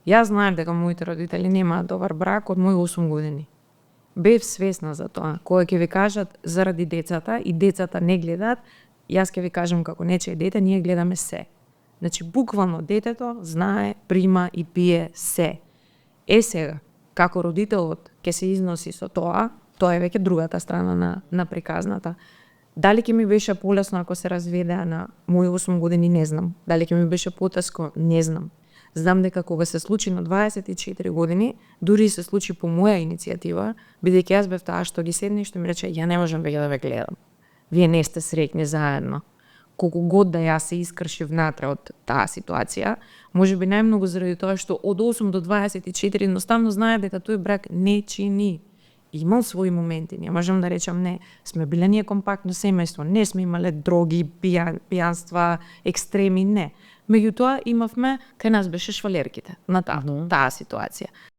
Јас знаев дека моите родители немаат добар брак од мои 8 години. Бев свесна за тоа. Кога ќе ви кажат заради децата и децата не гледаат, јас ќе ви кажам како нечие дете, ние гледаме се. Значи, буквално детето знае, прима и пие се. Сега, како родителот ќе се износи со тоа е веќе другата страна на приказната. Дали ќе ми беше полесно ако се разведеа на мои 8 години, не знам. Дали ќе ми беше потеско, не знам. Знам дека кога се случи на 24 години, дури се случи по моја иницијатива, бидејќи јас бев таа што ги седне и што ми рече, ја не можам веќе да ве гледам. Вие не сте среќни заедно. Колку год да јас се искршив внатре од таа ситуација, можеби најмногу заради тоа што од 8 до 24 едноставно знае дека тој брак не чини. Имал своји моменти, не можам да речам не. Сме биле ние компактно семејство, не сме имале дроги, пијанства, екстреми, не. Меѓутоа имавме, кај нас беше швалерките на таа ситуација.